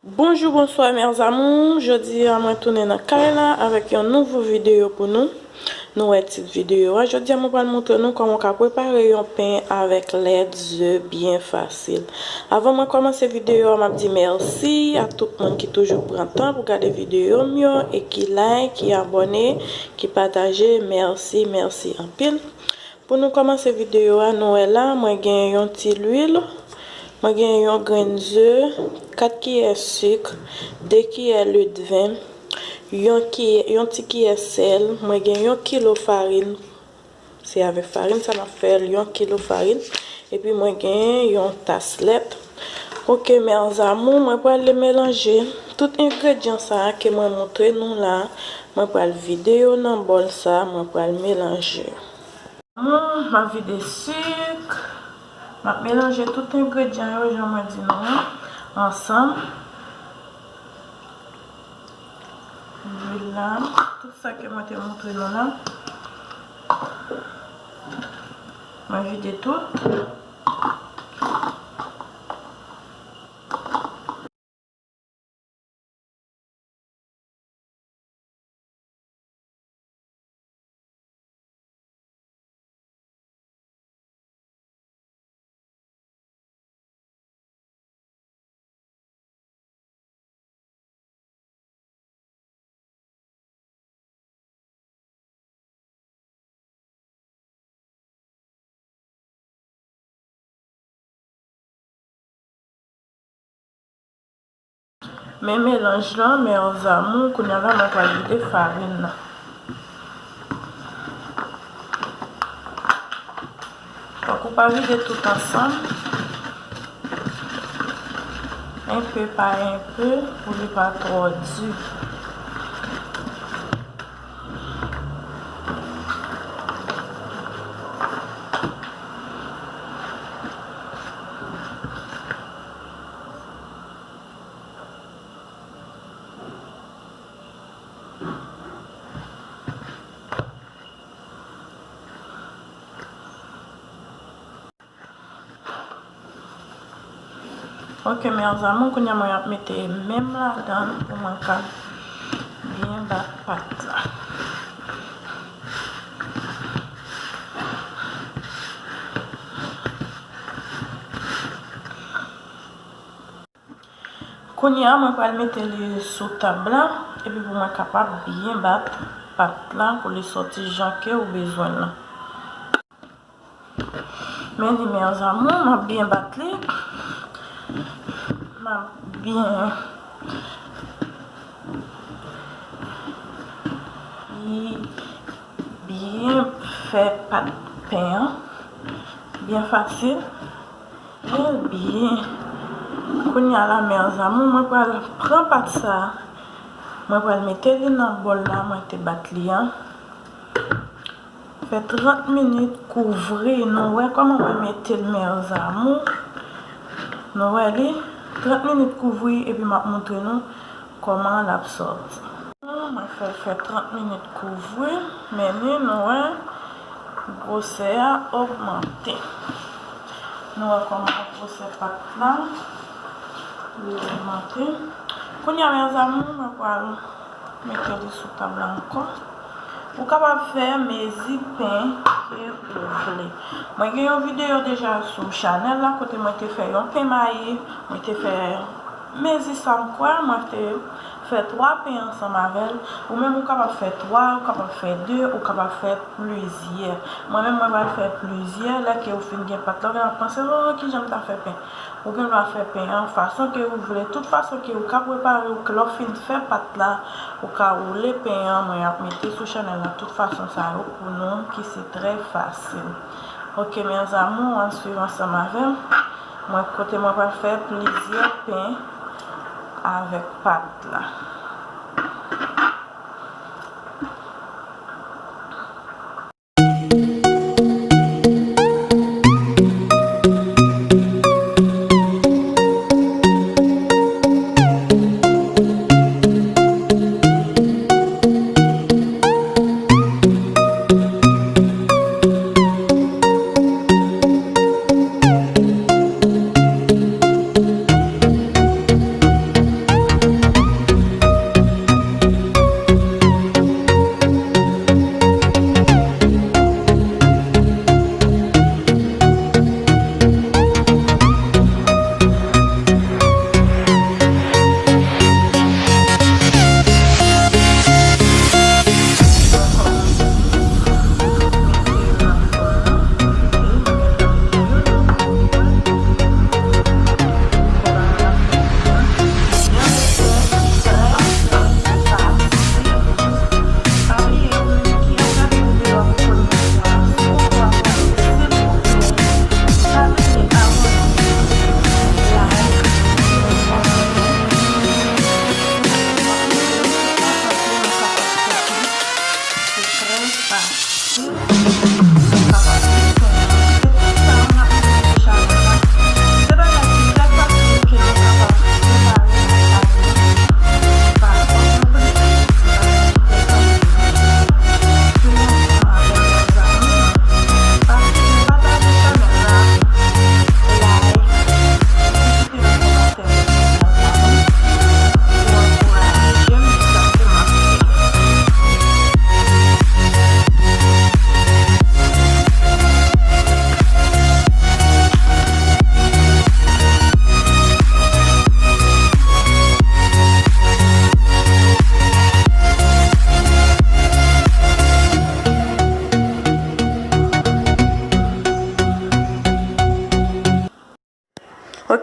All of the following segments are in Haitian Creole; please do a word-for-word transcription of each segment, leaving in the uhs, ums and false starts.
Bonjou, bonswa, mes amours. Jodi a, mwen tounen nan kay la avèk yon nouvo videyo pou nou. Nou wè tit videyo a. Jodi a, mwen pral montre nou kòman w ka prepare yon pen avèk lèt, ze, byen fasil. Avan mwen kòmanse videyo a, m ap di mèsi a tout moun ki toujou pran tan pou gade videyo m yo e ki like, ki abòne, ki pataje. Mèsi, mèsi anpil. Pou nou kòmanse videyo a, nou wè la, mwen gen yon ti lwil, mwen gen yon grenn ze, kat kiyè sik, de kiyè lwidven, yon kiyè, yon ti kiyè sèl, mwen gen yon kilo farin, se avèk farin sa m ap fè l, yon kilo farin, epi mwen gen yon tas lèt. Oke, mes amours, mwen pral melanje tout engredyan sa a ke mwen montre nou la, mwen pral vide yo nan bòl sa a, mwen pral melanje. Bon, m ap vide sik. M ap melanje tout engredyan yo, jan mwen di nou an, ansanm. Lwil la, tout sa ke mwen te montre nou la. Mwen vide tout. Men melanj lan, mes amours, kounye a la mwen pral vide farin nan. Donk ou pa vide tout ansanm. Enpe pa enpe pou li pa twò di. Oke, mes amours, kounye a mwen ap mete men m ladan l pou mwen ka byen bat pat la. Kounye a, mwen pral mete li sou tab la, epi pou mwen kapab byen bat pat la, pou li sòti jan ke ou bezwen l lan. Men li, mes amours, m ap byen bat li. M ap byen, byen fè pat pen an. Byen fasil. Byen, byen. Kounye a la, mes amours, mwen pral pran pat sa a. Mwen pral mete li nan bòl la, mwen te bat li an. Fè trant minit kouvri. Nou wè kòman mwen mete l, mes amours. Nou wè li. Trant minit kouvri, epi m ap montre nou kòman l ap sòti. Mwen fè l fè trant minit kouvri, men li, nou wè, gwosè a ogmante. Nou wè kòman gwosè pat la, li ogmante. Kounye a, mes amours, mwen pral mete li sou tab la ankò. Ou kapab fè mezi pen ke ou vle. Mwen gen yon videyo deja sou chanèl la kote mwen te fè yon pen mayi, mwen te fè mezi sa m kwè, mwen te fè twa pen ansanm avè l. Ou menm ou kapab fè twa, ou kapab fè de, ou kapab fè plizyè. Mwen menm mwen pral fè plizyè, lè ke ou fin gen pat la, ou gen ap panse, oh, kijan m ta fè pen. Ou gen dwa fè pen an fason ke ou vle, tout fason ke ou ka prepare, ou, lè w fin fè pat la, ou ka woule pen an, mwen ap mete sou chanèl la tout fason sa yo pou nou, ki se trè fasil. Oke, mes amours, ann swiv ansanm avè m. Mwen, kote mwen pral fè plizyè pen avèk pat la.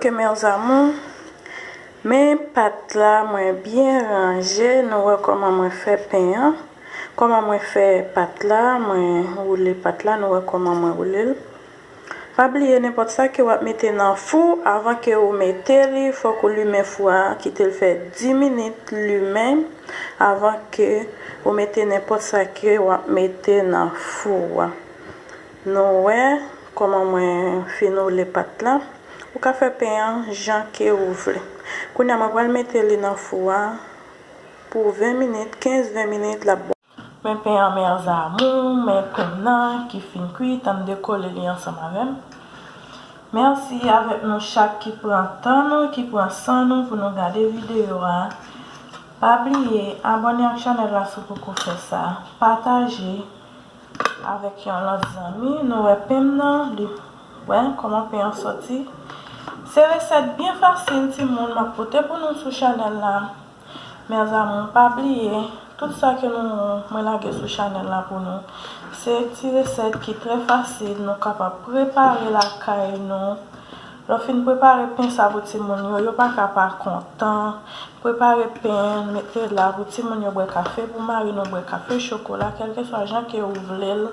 Ok, mes amours, men pat la mwen byen ranje. Nou wè kòman mwen fè pen an. Kòman mwen fè pat la, mwen woule pat la, nou wè kòman mwen woule l. Pa bliye, nenpòt sa ke w ap mete nan fou, avan ke ou mete li, fòk ou limen fou a, kite l fè dis minit limen, avan ke ou mete nenpòt sa ke w ap mete nan fou a. Nou wè kòman mwen fin woule pat la. Ou ka fè pen an jan ke ou vle. Kounye a mwen pral mete li nan fou a pou ven minit, kenz ven minit, l ap bon. Men pen an, mes amours, men pen nan ki fin kwit, ann dekole li ansanm avè m. Mèsi avèk nou chak ki pran tan nou, ki pran san nou pou nou gade videyo a. Pa bliye abòne ak chanèl la si w poko fè sa. Pataje avèk yon lòt zanmi. Nou wè pen m nan, li wè kòman pen an sòti. Se resèt byen fasil, timoun, m ap pote pou nou sou chanèl la. Mes amours, pa bliye, tout sa ke nou mwen lage sou chanèl la pou nou, se ti resèt ki trè fasil, nou kapab prepare lakay nou. Lè w fin prepare pen sa pou timoun yo, yo pa ka pa kontan. Prepare pen, mete la pou timoun yo bwè kafe, pou mari nou bwè kafe, chokola, kèlkeswa jan ke ou vle l.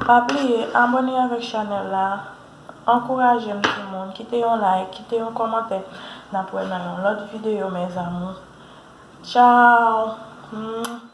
Pa bliye abòne avèk chanèl la. Ankouraje m timoun, kite yon like, kite yon kòmantè. N ap wè nan yon lòt videyo, mes amours. Tchao. Hmm.